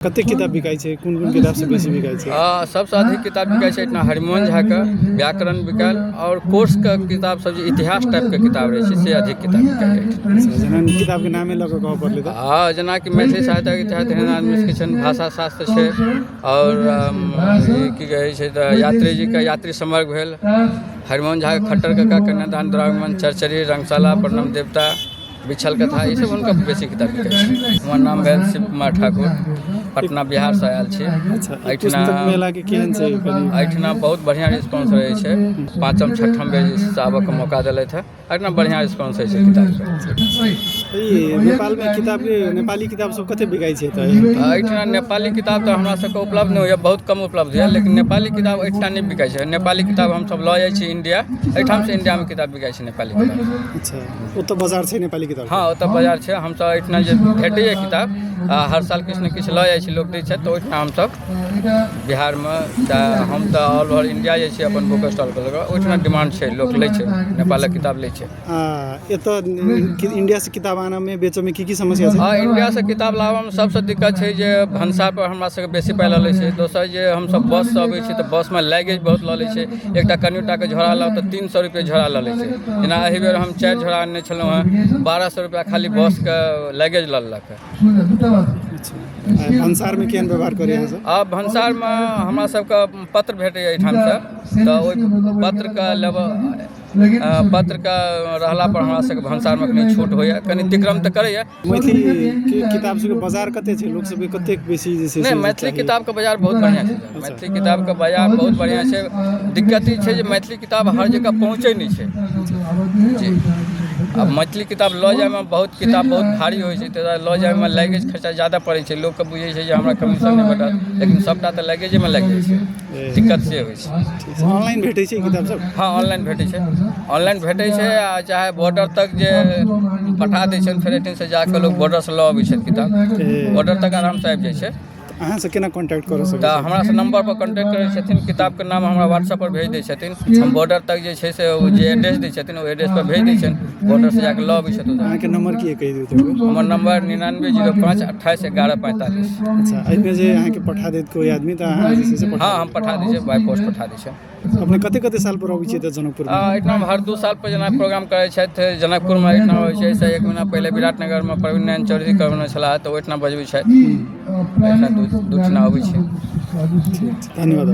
कते किताब बिकाइ छै, कोन कोन किताब सब बेसी बिकाइ छै? सबसँ अधिक किताब बिकाइ छै एहिठिना हरिमोहन झाके व्याकरण बिकायल आओर कोर्सके किताब सब जे इतिहास टाइपके किताब रहै छै से अधिक किताब बिकाइ एहिठिना। जेना किताबके नामे लऽ कऽ कहऽ पड़लै तऽ? हँ, जेनाकि मैथिली साहित्यक इतिहास धीरेन्द्र मिश्रके छनि, भाषा शास्त्र छै आओर की कहै छै तऽ यात्री जीके यात्री सम्पर्क भेल, हरिमोहन झाके खट्टर कका, कन्यादान, दुरागमन, चरचरी, रंगशाला, प्रणव देवता, बिछल कथा, ई सब हुनकर बेसी किताब बिकै छै। हमर नाम भेल शिव कुमार ठाकुर, पटना बिहारसँ आयल छी। एहिठिना पुस्तक मेलाके केहन छै कनि? एहिठिना बहुत बढ़िआँ रिस्पॉन्स रहै छै। 5म 6म बेर जे छै से आबऽके मौका देलथि हेँ। एहिठिना बढ़िआँ रिस्पॉन्स होइ छै किताबके। ई नेपालमे किताबके नेपाली किताब सब कते बिकाइ छै तऽ? एहिठिना नेपाली किताब तऽ हमरा सबके उपलब्ध नहि होइए, बहुत कम उपलब्ध होइए, लेकिन नेपाली किताब एहिठिना नहि बिकाइ छै। नेपाली किताब हमसब लऽ जाइ छी इंडिया, एहिठामसँ इंडियामे किताब बिकाइ छै नेपाली किताब। अच्छा, ओतऽ बाजार छै नेपाली किताब? हँ, ओतऽ बाजार छै। हमसब एहिठिना जे भेटैए किताब हर साल किछु ने किछु लऽ जाइ छी, लोक दै छथि, तऽ ओहिठिना हमसब बिहारमे चाहे हम तऽ ऑल ओवर इंडिया जाइ छी अपन बुक स्टॉलके लऽ कऽ, ओहिठिना डिमांड छै, लोक लै छै, नेपालक किताब लै छै। एतऽ इंडियासँ किताब आनऽमे बेचऽमे की की समस्या छै? हँ, इंडियासँ किताब लाबऽमे सबसँ दिक्कत छै जे भनसापर हमरा सबके बेसी पाइ लऽ लै छै। दोसर जे हमसब बससँ अबै छी तऽ बसमे लगेज बहुत लऽ लै छै। एकटा कनिओटाके झोरा लाउ तऽ 300 रुपैए झोरा लऽ लै छै। जेना एहि बेर हम 4 झोरा अनने छलहुँ हेँ, 1200 रुपैआ खाली बसके लगेज लऽ लेलक। भनसारमे केहन व्यवहार करै अहाँसब? आ भनसारमे हमरा सबके पत्र भेटैए एहिठामसँ, तऽ ओहि पत्रके लेबऽ पत्रके रहला पर हमरा सबके भनसारमे कनि छूट होइए, कनि तिक्रम तऽ करैए। मैथिलीके किताब सबके बाजार कते छै, लोक सबके कतेक बेसी जे छै? नहि, मैथिली किताबके बाजार बहुत बढ़िआँ छै। मैथिली किताबके बाजार बहुत बढ़िआँ छै। दिक्कत ई छै जे मैथिली किताब हर जगह पहुँचै नहि छै जी। आ मैथिली किताब लऽ जाइमे बहुत किताब बहुत भारी होइ छै, ताहि दुआरे लऽ जाइमे लगेज खर्चा ज्यादा पड़ै छै। लोकके बुझै छै जे हमरा कमीशन नहि भेटत, लेकिन सभटा तऽ लगेजेमे लागि जाइ छै, दिक्कत से होइ छै। ऑनलाइन भेटै छै किताब सब? हँ, ऑनलाइन भेटै छै, ऑनलाइन भेटै छै। आ चाहे बॉर्डर तक जे पठा दै छनि, फेर एहिठामसँ जाकऽ लोक बॉर्डरसँ लऽ अबै छथि किताब, बॉर्डर तक आरामसँ आबि जाइ छै। अहाँसँ केना कॉन्टैक्ट कऽ सकै? तऽ हमरासँ नम्बरपर कॉन्टैक्ट करै छथिन, किताबके नाम हमरा व्हाट्सएपपर भेज दै छथिन। हम बॉर्डर तक जे छै से ओ जे एड्रेस दै छथिन ओहि एड्रेसपर भेज दै छियनि, बॉर्डरसँ जाकऽ लऽ अबै छथिन। अहाँके नम्बर की कहि दियौ? हमर नम्बर 9905 28 11 45। अच्छा, एहिमे जे अहाँके पठा देत कोइ आदमी तऽ अहाँ जे छै से? हँ, हम पठा दै छियै, बाइ पोस्ट पठा दै छियै। अपने कते कते साल पर अबै छियै तऽ जनकपुरमे? एहिठाम हर 2 साल पर जेना प्रोग्राम करै छथि, जनकपुरमे एहिठाम होइ छै। एहिसँ 1 महीना पहिले विराटनगरमे प्रवीण नारायण चौधरी करौने छलाह, तऽ ओहिठिना बजबै छथि। एहिठिना 2 ठिना अबै छै। धन्यवाद।